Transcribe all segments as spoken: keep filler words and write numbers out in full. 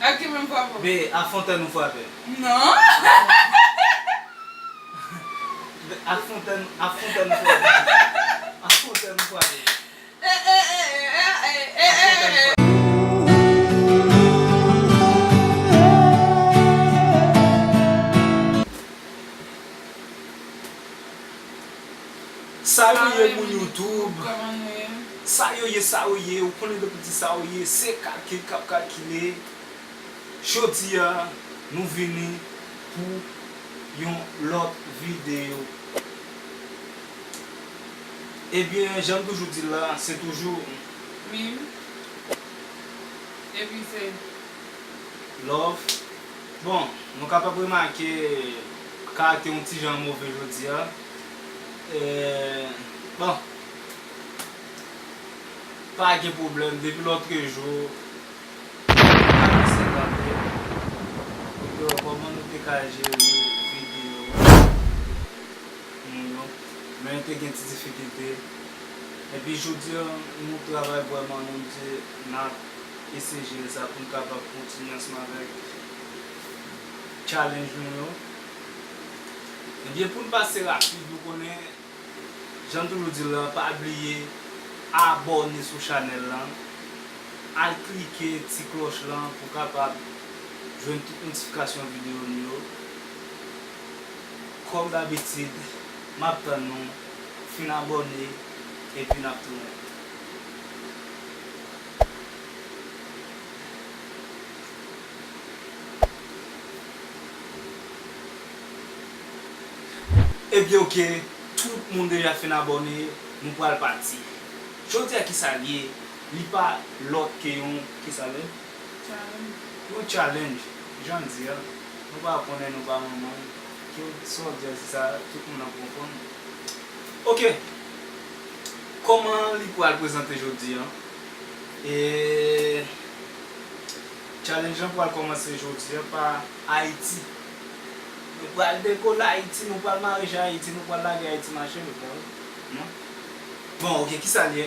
Ak ki menm frape? Be, a Fontèn ou frape. Non. A Fontèn, a Fontèn ou frape. A Fontèn ou frape. Sa yo ye, moun YouTube? Sa yo ye, sa yo ye? Ou konnen depi ti sa yo ye, se kalkil k ap kalkile. Jodi a, nou vini pou yon lòt videyo. Ebyen, jan m toujou di l la, se toujou Mim. Epi se Love. Bon, nou kapab remake karaktè yon ti jan move jodi a. E, bon, pa gen pwoblèm, depi lòtrejou, Avanse kanpe. Pou te wè kòman nou te ka jere videyo nou yo. Men te gen ti difikilte. Epi jodi a, nou travay vrèman, nou di n ap eseye jere sa pou n kapab kontinye ansanm avèk challenge nou yo. Ebyen, pou n pase rapid, nou konnen Jan m toujou di l lan, pa bliye abòne sou chanèl lan, al klike ti klòch lan pou kapab jwenn tout notifikasyon videyo nou yo. Kòm dabitid, m ap tann nou fin abòne epi n ap tounen. Ebyen, oke, tout moun deja fin abòne, nou pral pati. Jodi a, kisa l ye? Li pa lòt ke yon, kisa l ye? Challenge. Yon challenge, jan l di a. Nou pa konnen, nou pa manman. Ke sa w di a, se sa, tout moun ap konprann. Oke. Kòman li pral prezante jodi a? E challenge lan pral kòmanse jodi a pa Ayiti. Nou pral dekole Ayiti, nou pral mare jan Ayiti, nou pral lage Ayiti mache, nou pral, non? Bon, oke, kisa l ye?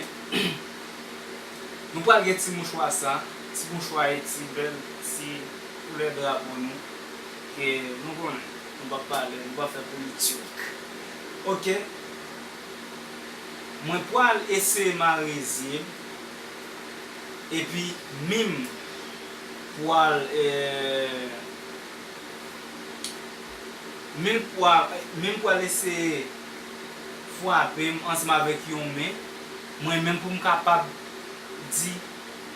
Nou pral gen ti mouchwa sa, ti mouchwa Ayiti, bèl ti koulè drapo nou, ke nou konnen, nou p ap pale, nou p ap fè politik. Oke? Mwen pral eseye mare zye m, epi Mim pral, eh, Mim pral, Mim pral eseye frape m ansanm avèk yon men, mwen menm pou m kapab di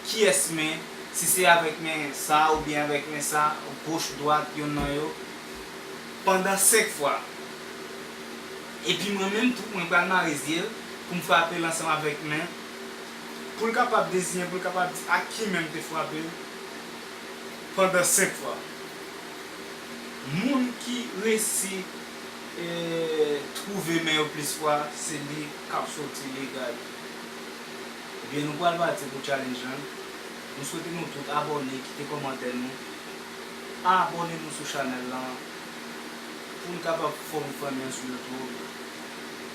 kiyès men, si se avèk men sa oubyen avèk men sa, goch, dwat, yonn nan yo, pandan senk fwa. Epi mwen menm tou, mwen pral mare zye l pou m frape l ansanm avèk men, pou l kapab deziyen, pou l kapab di ak ki men m te frape l pandan senk fwa. Moun ki resi, eh, twouve men yo plis fwa, se li k ap soti legal. Ebyen, nou pral pati pou challenge lan. Nou swete nou tout abòne, kite kòmantè nou. Abòne nou sou chanèl lan pou n kapab fòme fanmi an sou YouTube.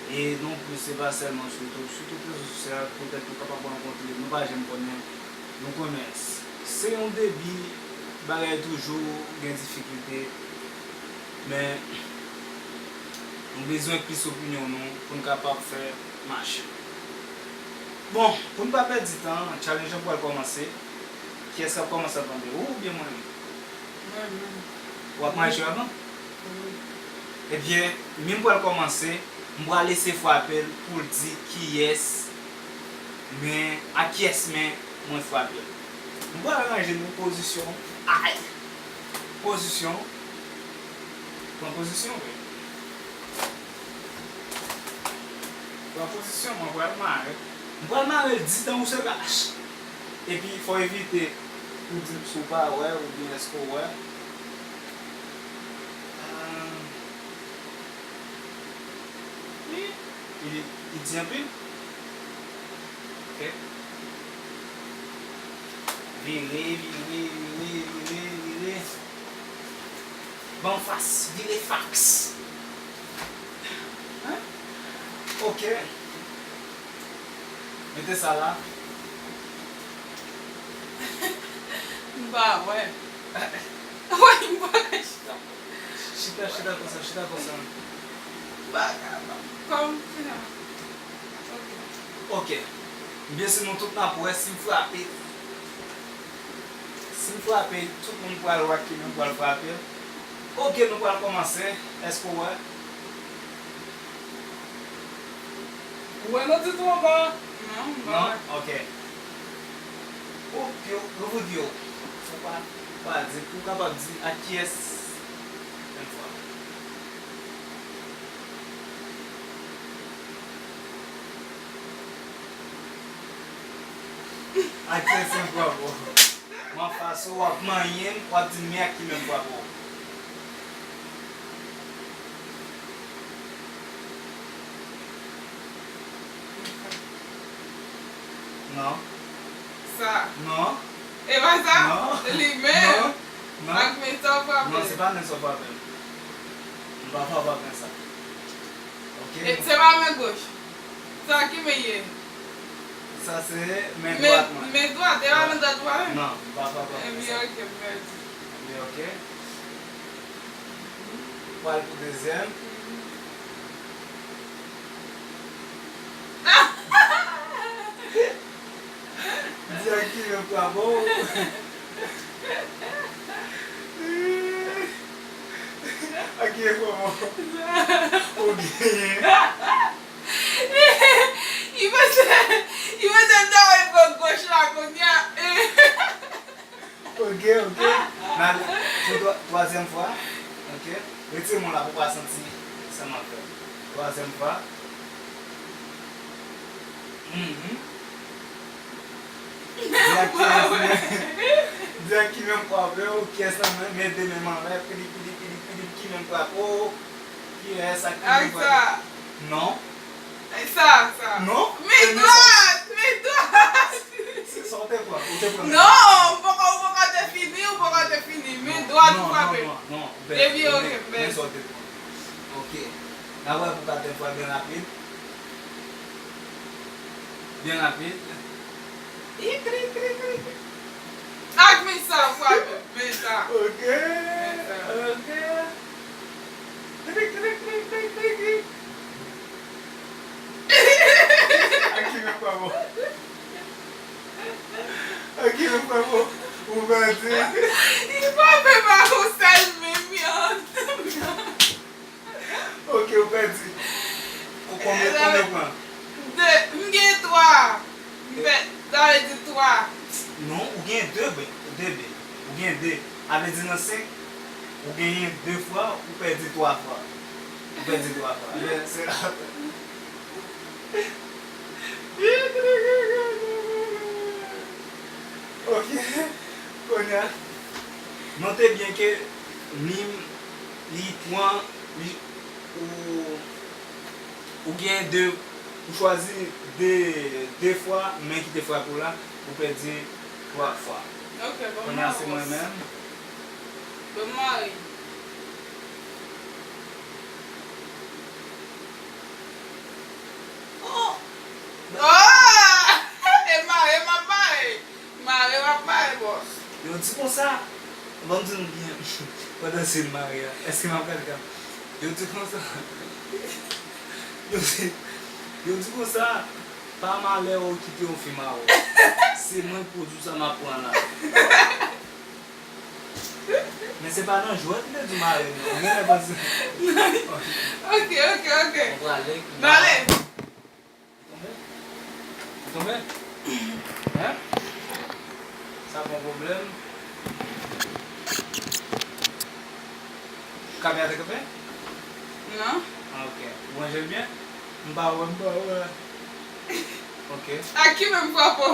E non plis, se pa sèlman sou YouTube, sou tout rezo sosyal, poutèt nou kapab rankontre, nou pa janm konnen. Nou konnen, s-, se yon debi, bagay toujou gen difikilte, men nou bezwen plis opinyon nou pou n kapab fè mache. Bon, pou n pa pèdi tan, challenge lan pral kòmanse. Kiyès k ap kòmanse ap mande, ou oubyen mwen menm? Mwen menm. W ap manje avan? Wi. Ebyen, Mim pral kòmanse, m pral eseye frape l pou l di kiyès men, ak kiyès men mwen frape l. M pral ranje nou pozisyon. Ay! Pozisyon. Pran pozisyon, wi. Pran pozisyon, mwen pral mare. M pral mare l di dan ou se lach. Epi, fò w evite pou di m si w pa wè oubyen èske w wè. Ah. Wi, li, li di anpil. Ok. Vire, vire, vire, vire, vire. Ban m fas, vire faks. Hein? Ok. Mete sa la. M pa wè. Woy, m pa ka chita. Chita, chita konsa, chita konsa. M pa ka, non. Kòm, chita. Ok. Ok. Byen si nou tout n ap wè, si m frape, si m frape, tout moun pral wè ki menm pral frape. Ok, nou pral kòmanse. Èske w wè? Ou wè nou di tou anba? Non, m pa wè. Non? Ok. Ou, yo, yo vou di yo. Ou pa, ou pa di, ou kapab di ak kiyès menm fwa. Ak kiyès menm fwa, bro? M anfas ou, w ap manyen m, w ap di m men ak ki menm fwa, bro. Non. Sa. Non. E pa sa? Non. Li menm. Non. Non. Ak men sa w frape. Non, se pa men sa w frape. M pa frape ak men sa. Ok. E se pa men goch. Sa ki men ye? Sa se men dwat mwen. Men dwat, e pa men dwat ou frape? Non, m pa frape ak men sa. Ebyen, ok, m pèdi. Ebyen, ok. Pral pou dezyèm. Di ak ki menm fwa, bro. Ak ki menm fwa, bro. Ou genyen. Li panse, li panse m ta wè l pran goch la kounye a. Ok, ok. N al pou twa-, twazyèm fwa. Ok. Retire men w la pou w pa santi sa m ap fè. Twazyèm fwa. Mhm. Di ak ki menm, di ak ki menm fwa, bro, kiyès nan men, men de men m anlè, pidip, pidip, pidip, pidip, ki menm fwa, oh, kiyès ak ki menm fwa? Ak sa. Non. Sa, sa. Non? Men dwat! Men dwat! Se sa w te pran, ou te pran. Non, ou poko, ou poko te fini, ou poko te fini. Men dwat ou frape. Non, non, non, non. Ebyen, ok, men sa w te pran. Ok. N a wè pou katriyèm fwa byen rapid. Byen rapid. Ikri, ikri, ikri, ikri. Ak men sa w frape, men sa. Ok, men sa. Ok. Trik, trik, trik, trik, trik, trik. Ak ki menm fwa, bro? Ak ki menm fwa, bro? Ou pèdi. Li frape pa yon sèl men, mèd. Ok, ou pèdi. Ou konbyen, konbyen w pran? De, m gen twa. M pè-, sa vle di twa. Non, ou gen de ben, de ben. Ou gen de. A vle di nan senk, ou genyen de fwa, ou pèdi twa fwa. Ou pèdi twa fwa. Men se la. Ok. Kounye a, note byen ke ni m, li pran, li, ou, ou gen de, ou chwazi de, de fwa, men ki te frape w la, ou pèdi twa fwa. Ok, bon, kounye a, se mwen menm. Bon, mari. Oh! Oh! E mare, m ap mare. Mare, m ap mare, bòs. Yo di konsa, ban m di nou byen, pandan se mare a, èske m ap gade kap? Yo di konsa, yo di, yo di konsa, pa malè ou kite yon fi mare w. Se mwen k pwodui sa m ap pran la. Men se pa nan jwèt m te di mare non. Ou genlè panse. Ok, ok, ok. Mwen prale. N ale. Ou tonbe? Ou tonbe? Hein? Sa pa yon pwoblèm. Kamera te kanpe? Non. Ah, ok. Ou ranje l byen? M pa wè, m pa wè. Ok. Ak ki menm frape w?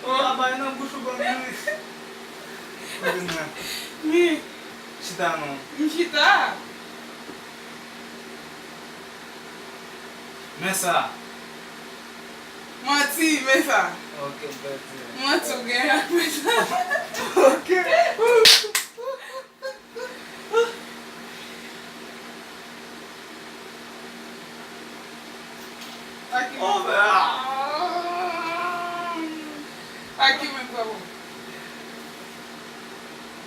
Ou pa bay nan bouch ou ban m ri. Ou vin la. Wi. Chita non. M chita. Men sa. Manti, men sa. Ok, m pèdi. Manti ou genyen ak men sa. Ok. Aki men. Oh, men, ah. Aki men, bravo.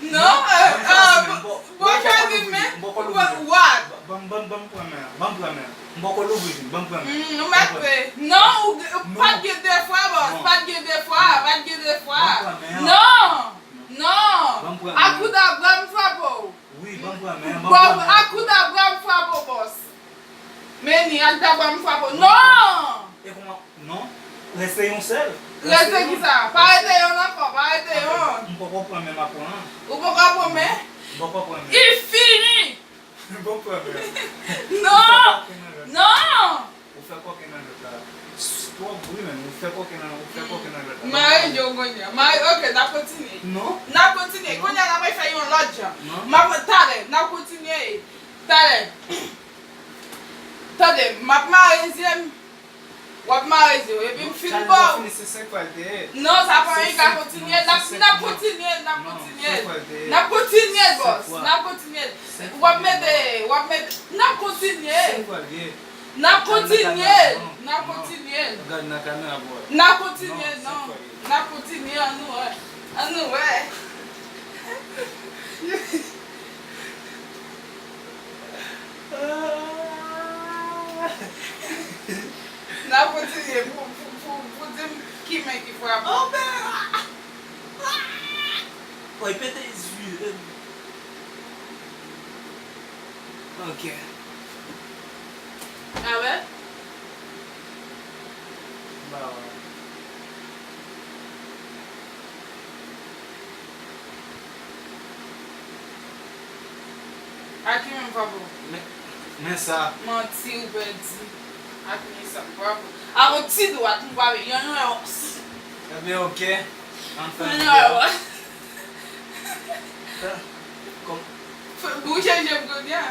Non, euh, euh, bon, bon, Kevin, men, what? Ban m, ban m, ban m pran men an. Ban m pran men an. M poko louvri vin. Ban m pran men an. Mm, ou mèt vre. Non, ou, ou pa t gen de fwa, bòs. Pa t gen de fwa, pa t gen de fwa. Ban m pran men an. Non, non. Ban m pran men an. Akoudabra m frape w. Wi, ban m pran men an, ban m pran men an. Akoudabra m frape w, bòs. Meni, akoudabra m frape w. Non! E kòman? Non. Reste yon sèl. Reste kisa? Pa rete yonn ankò, pa rete yonn. M poko pran men m ap pran an. Ou poko pran men? M poko pran men. Il fini! M poko pran men. Non! Non! Ou fè kòken nan lòt la. Twòp bri menm, ou fè kòken nan, ou fè kòken nan lòt la. M a ranje w kounye a. M a, ok, n ap kontinye. Non. N ap kontinye. Non. Kounye a n ap fè yon lòt jan. Non. M ap, talè, n ap kontinye. Talè. Tande, m ap mare zye m. W ap mare zye w. Epi m fin ba w. Non, sa pa yon ka kontinye. N ap, n ap kontinye, n ap kontinye. N ap kontinye, bòs. N ap kontinye. W ap mete, w ap mete. N ap kontinye. N ap kontinye. N ap kontinye. Gad nan kamera, bro. N ap kontinye, non. N ap kontinye, ann nou wè. Ann nou wè. N ap kontinye pou, pou, pou, pou di m ki men ki frape. Oy, pete zye. Ok. A wè? Ba wè. A ki men m frape w? Men, men sa. Manti ou pèdi. A ki men sa m frape w? A yon ti dwat m frape. Yon, yon, yon. Ebyen, ok. Ann fè yon yon. Kòm. Bouje je m kounye a.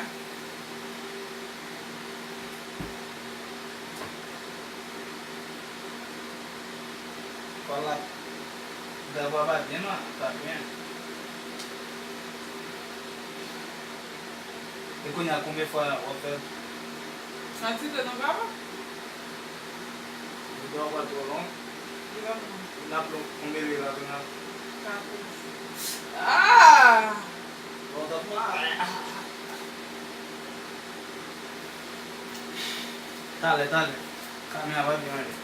Ala, gaba pa byen non, pa byen. E kounye a konbyen fwa w ap fè l? Sa ti te nan gaba? Videyo a pral twò long. Li pa long. L ap long konbyen lè la kounye a? Katòz. Ah! Bon, t ap mal. Talè, talè. Kamera pa byen ale.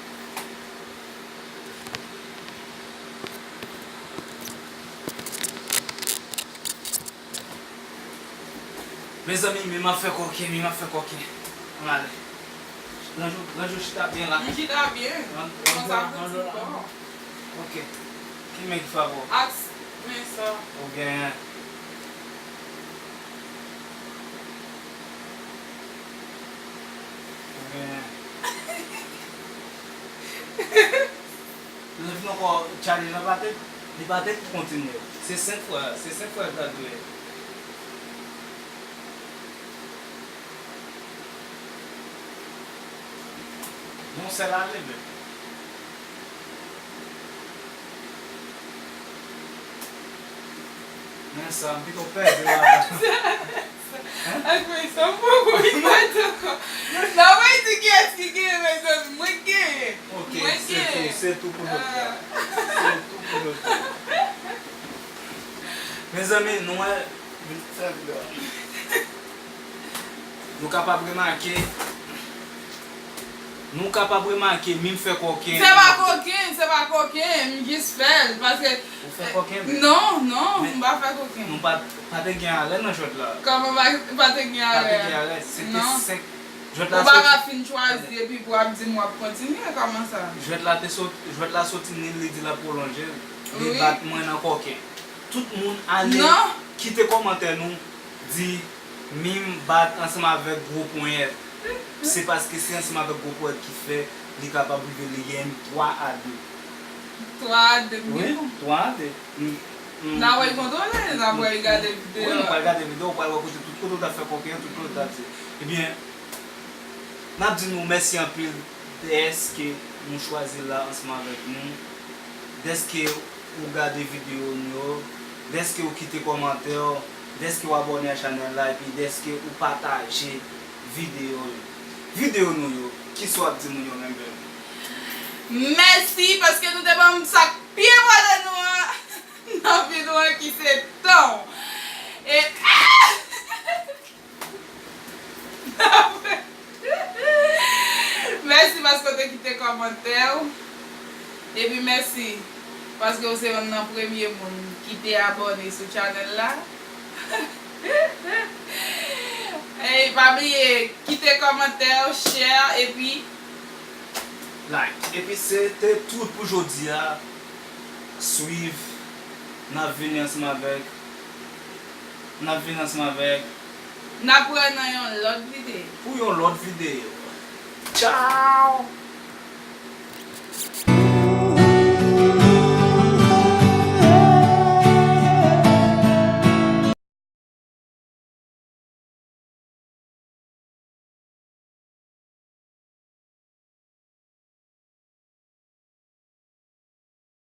Mezanmi, men m ap fè kòken, men m ap fè kòken. Ann ale. Ranje w, ranje w chita byen la. M chita byen. Kòman sa fouti bon? Ok. Ki men ki frape w? Aks men sa. Ou genyen. Ou genyen. Lè vin ankò, challenge lan pa te, li pa te kontinye. Se senk fwa, se senk fwa l ta dwe. Yon sèl ale, men. Men sa, m pito pèdi la. Ak men sa, m poko ri mwen ankò. Nan mwen di kiyès ki genyen, mezanmi, mwen genyen. Ok, mwen se tou, genyen. Se tou pou jodi a. Ah. Se tou pou jodi a. Mezanmi, nou wè, nou kapab remake, nou kapab remake, men m fè kòken. Se pa kòken, se pa kòken, m jis fè l, paske Ou fè kòken, men non, non, m pa fè kòken. Nou pa, pa te gen alè nan jwèt la. Kòman pa, pa te gen alè? Pa te gen alè. Se te senk. Jwèt la soti. Ou pa ka fin chwazi epi pou ap di m w ap kontinye, kòman sa? Jwèt la te sot-, jwèt la soti ni li di l ap pwolonje l. Li bat mwen nan kòken. Tout moun ale kite kòmantè nou di Mim bat ansanm avèk Gwo Ponyèt. Se paske se ansanm avèk Gwo Ponyèt ki fè li kapab rive li genyen twa a de. Twa a de, wi, twa a de. N a wè l kontwole, n a wè l gade videyo a. Wi, nou pral gade videyo, ou pral wè kote tout kote w t ap fè kòken an, tout kote w t ap di. Ebyen, n ap di nou mèsi anpil dèske nou chwazi la ansanm avèk nou, dèske ou gade videyo nou yo, dèske ou kite kòmantè w, dèske ou abòne a chanèl la, epi dèske ou pataje videyo yo. Videyo nou yo, kisa w ap di moun yo renmen? Mèsi paske nou te ban m sa k pi enpòtan nou an nan videyo an ki se tan w. E, ah! Mèsi paske w te kite kòmantè w. Epi mèsi paske w se yonn nan premye moun ki te abòne sou chanèl la. E pa bliye kite kòmantè w, share, epi like. Epi se te tout pou jodi a. Swiv. N ap vini ansanm avèk N ap vin ansanm avèk. N ap wè nan yon lòt videyo. Pou yon lòt videyo. Tchao!